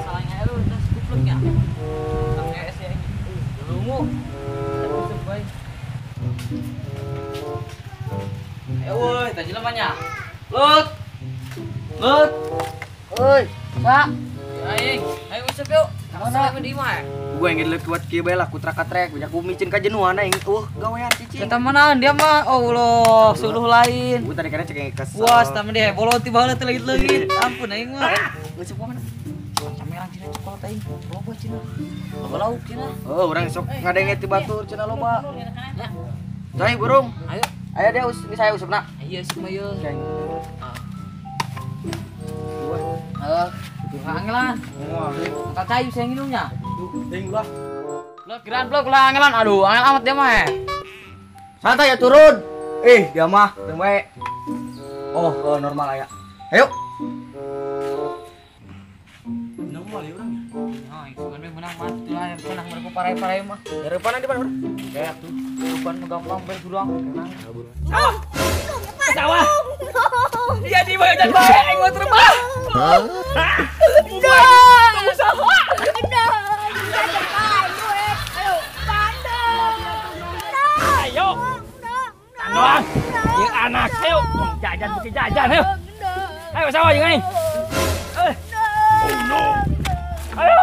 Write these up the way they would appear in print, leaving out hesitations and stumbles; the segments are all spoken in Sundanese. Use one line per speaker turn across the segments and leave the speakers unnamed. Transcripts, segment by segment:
Salahnya lu tas kupluknya. Sampai es ya ini. Lungu. Tapi sebaik. Ayo woi, tadi lemahnya. Lut. Lut.
Oi, Pak.
Aing, ayo usap yuk. Mana di imah?
Gua yang geuleuh kuat kieu bae lah ku trakatrek banyak ku micin ka jenuhan aing. Gawean cicing.
Eta mana dia mah Allah, suluh lain.
Gua tadi kana cek kesel.
Wah, tama dia bolot ti baheula teh leungit-leungit. Ampun aing mah.
Ngeusup mana?
Camerang cina coklat aing. Loba cina. Loba lauk cina.
Oh, urang sok ngadenge ti batur cina loba. Cai burung.
Ayo.
Ayo dia us, ini saya usupna.
Iya, usupna ieu.
Dua.
Heeh. Angelan. Bakal cayu saya nginumnya.
Ting lah.
Lo kiraan blok lah angelan. Aduh, angel amat dia mah.
Santai ya turun. Dia mah teu bae. Oh, normal aya. Ayo.
Normal ya urang.
Oh, itu kan menang mah itulah yang menang mereka parai-parai mah.
Depan di mana, Bro?
Kayak tuh. Depan gampang bae dulang.
Sawah. Sawah. Iya di bae dan bae aing mau terbang.
Enggak.
Usaha.
Enggak. Ayo, bandel.
Ayo. Tandang. Jeung anak ayo jajan beuki jajan ayo. Ayo sawah jeung aing. Oh no. Ayo.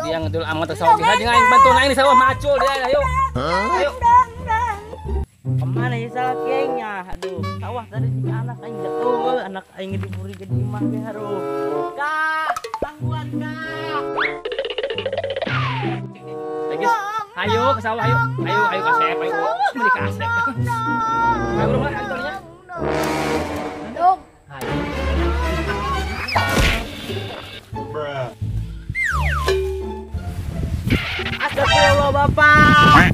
Dia ngedul amat sawah jeung aing bantu aing di sawah macul dia ayo. Ayo.
Kemana ya salah kiainya? Aduh, sawah tadi si anak aing jatuh, anak aing diburi jadi imah ge haruh. Kak, tangguhan kak.
Guys, ayo ke sawah ayo. Ayo ayo ke kasep, ayo. Meni kasep. Ayo urang lah kantornya.
Dong.
Ayo.
Bruh. Astagfirullah bapak.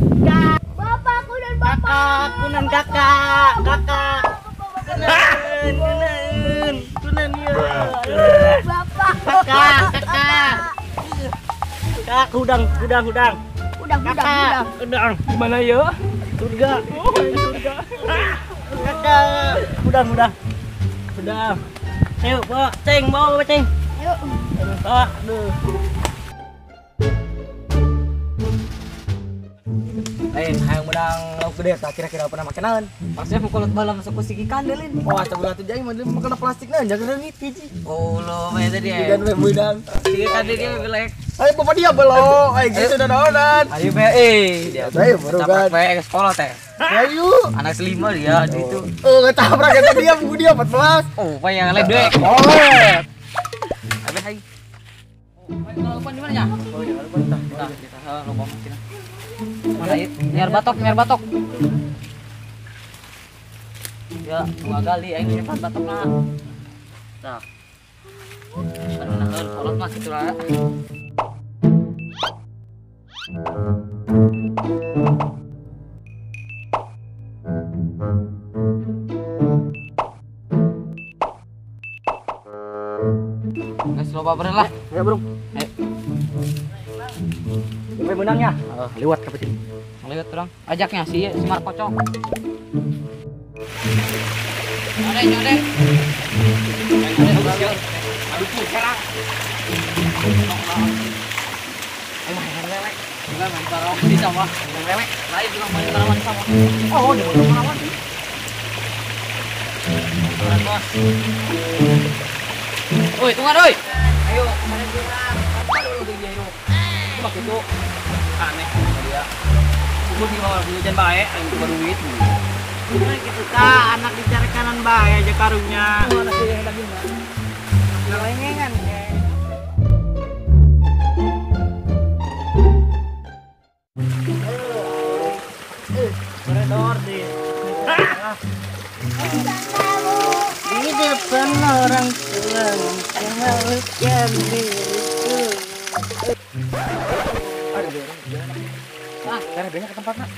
Kakak, kunan kakak, kakak, kunan, kunan, kunan ya.
Bapak,
kakak, kakak, kakak, udang, udang, udang,
udang,
kakak,
udang, gimana ya?
Surga,
oh, surga.
Kakak, udang, udang, udang. Ayo, bawa, ceng, bawa, ceng.
Ayo,
bawa, aduh.
Lain, hayang menang lauk gede tak kira-kira pernah makan naon?
Maksudnya mau kolot balam masuk kusiki kandelin.
Oh, astagfirullah tuh jai mah makan plastik naon jangan leungit hiji.
Oh, lo mah tadi ya.
Jangan we meunang.
Siki kandel dia belek.
Ayo bapak dia belo, ayo gitu udah naonan.
Ayo be dia.
Ayo baru kan.
Capek ke sekolah teh.
Ayo.
Anak selima dia gitu.
Oh, ketabrak kata dia buku dia 14.
Oh, apa yang ledek.
Oh.
Abe hai. Oh, kalau lupa di mana ya?
Oh, ya lupa tah.
Nah, kita lupa mungkin. Mana ya? Biar batok, biar batok. Ya, dua kali aing cepat batok lah. Tah. Aduh, nah, kolot mah kitu lah. Guys, loba bener lah.
Ya, Bro.
Ayo.
Sampai menangnya. Lewat ke peti.
Lewat orang. Ajaknya si Markocok. Nyodek, nyodek.
Aduh, serang.
Ayo main lelek. Enggak main parawan di sawah. Main lelek. Lain juga main parawan di sawah.
Oh, di parawan.
Orang bos. Woi, tunggu doi. Ayo, kemarin kurang.
Aduh, dia hidup. Cuma gitu. Aneh dia. Gua di bawah hujan bae, aing tukar duit.
Nah, gitu ta, anak dicari kanan bae aja karungnya.
Mana sih yang lagi mah?
Lengengan. Koridor di. Di depan orang tua memalukan diriku.
Aduh, ah, karena banyak ke tempat nak.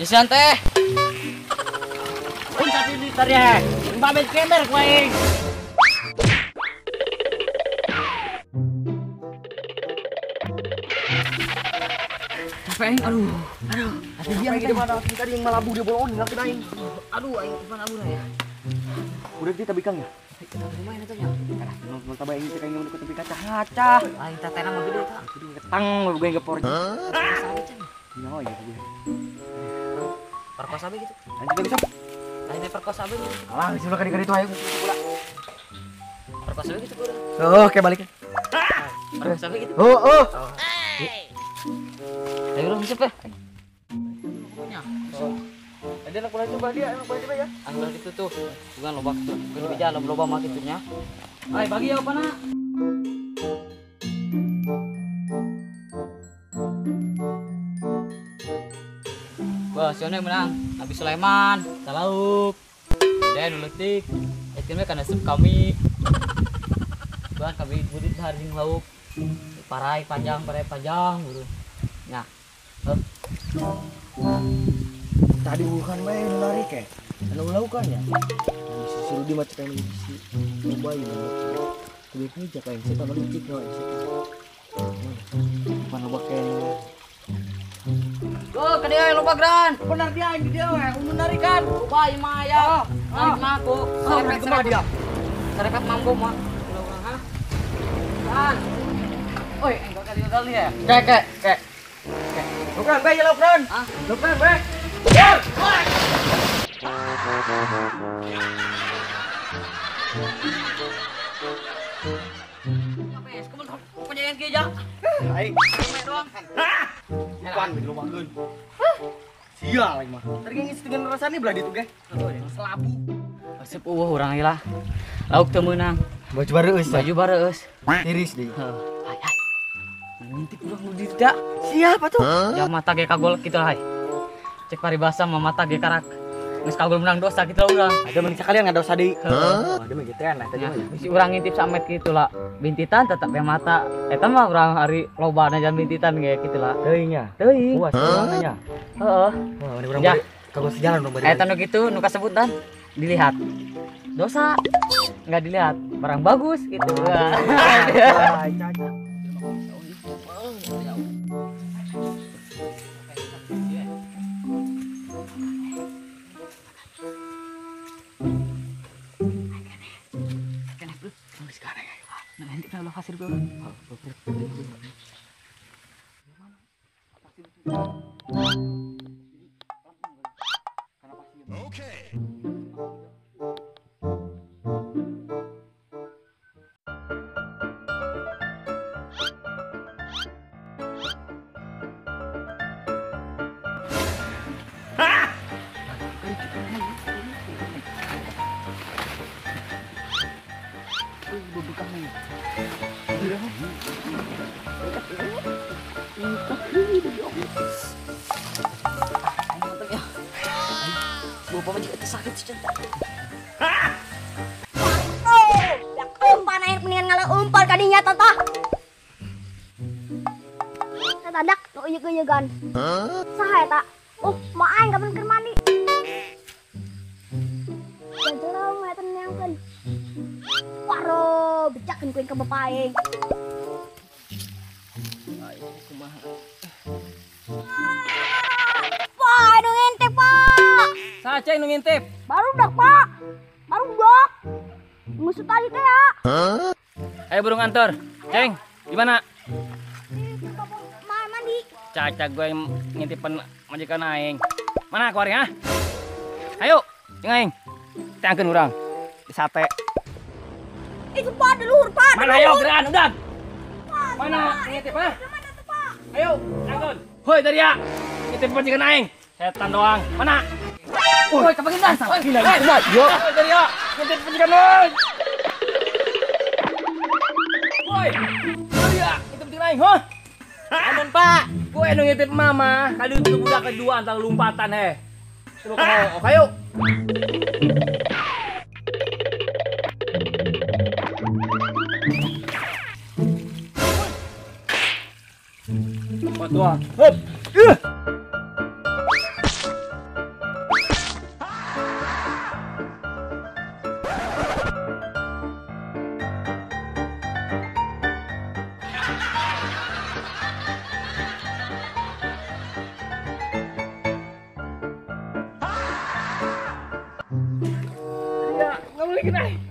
Nyesian teh.
Pun sapi Ini tadi ya. Mbak kemer ku aing.
Capek aing, aduh. Aduh, hati dia
di mana tadi yang malabu dia bolon nggak aing.
Aduh, aing mana abu ya.
Udah kita bikang ya?
Lumayan itu nya.
Nol tabah aing teh aing tepi kaca ngaca.
Aing teh tenang mah gede tah.
Kudu ketang gue ngepor. Nyawa ya gue.
Perkosa be gitu.
Anjing bisa.
Aing teh perkosa be gitu.
Alah, geus ulah kadi itu aing pula.
Perkosa be gitu pula.
Oh, oke balik.
Perkosa be gitu.
Oh, oh.
Ayo urang siap ya.
Ada anak bola coba dia, anak bola coba ya.
Anu itu tuh, bukan lobak tuh. Bukan bija loba mah kitunya. Ay, bagi ya apa nak? Wah, siapa yang menang? Nabi Sulaiman, Talauk. Dan nuletik. Itu mah kana sep kami. Bukan kami budit haring lauk. Parai panjang buru. Nah.
Tadi bukan main lari kayak, anu laukan ya. Si Rudi macam yang si coba ini. Kulitnya jaka yang siapa malu cik no yang siapa. Bukan loba kayak.
Oh, kedia loba gran.
Benar dia ini dia, umum narikan.
Loba ima ya. Narik mah aku.
Sarekat dia.
Sarekat mampu mah. Hah? Gran. Oi, enggak kali kali ya.
Kek kek. Bukan, be, ya lokran. Lokran, be. Bukan dilumakeun. Sial aing mah. Tadi geus dengan rasane belah ditu ge.
Selabu. Resep eueuh urang ieu lah. Lauk teu meunang.
Baju bareus.
Baju bareus.
Tiris deui.
Hai hai. Ngintip urang nu ditu da.
Siapa tuh?
Ya mata ge kagol kitu lah. Cek paribasa mah mata ge karak. Geus kagol menang dosa kitu lah urang.
Ada mah sekalian ngadosa deui. Heeh. Ada mah gituan lah tadi mah.
Bisi urang ngintip samet kitu lah. Bintitan tetap ya mata. Eta mah urang hari lobana jangan bintitan ge kitu lah.
Teuing nya.
Teuing.
Puas urang nya.
Heeh.
Wah, urang kagol sejalan urang bari.
Eta nu kitu nu kasebutan dilihat. Dosa. Enggak dilihat, barang bagus gitu. Bapak juga sakit sih cinta.
Oh, umpan air mendingan ngalah umpan kadinya tata. Tatadak nu uyeg-uyegan. Saha eta? Oh, ma aing kapan keur mandi. Jajarong eta neangkeun. Waro, bejakeun ku ka bapak aing.
Aing kumaha?
Pak, nu ngintip, Pak.
Saha nu ngintip?
Barudak, Pak. Barudak. Musuh tadi teh ya.
Ayo burung antar. Ceng, di mana?
Di bapak mandi.
Caca gue yang ngintipan majikan aing. Mana kuari ha? Ayo, jeung aing. Teangkeun urang. Di sate.
Itu Pak, di luhur, Pak.
Mana ayo geran udah. Mana ngintip ha? Ayo, teangkeun. Hoi tadi ya. Ngintip majikan aing. Setan doang. Mana? Woi, kapagitan. Gila, gila. Yo. Hoi tadi ya. Ngintip majikan aing. Woi. Tadi ya, ngintip majikan aing, hah? Ampun, Pak. Gue nu ngintip mama, kali itu budak kedua antara lompatan heh. Coba kamu, oke yuk. Empat dua, hop. Balikin aing.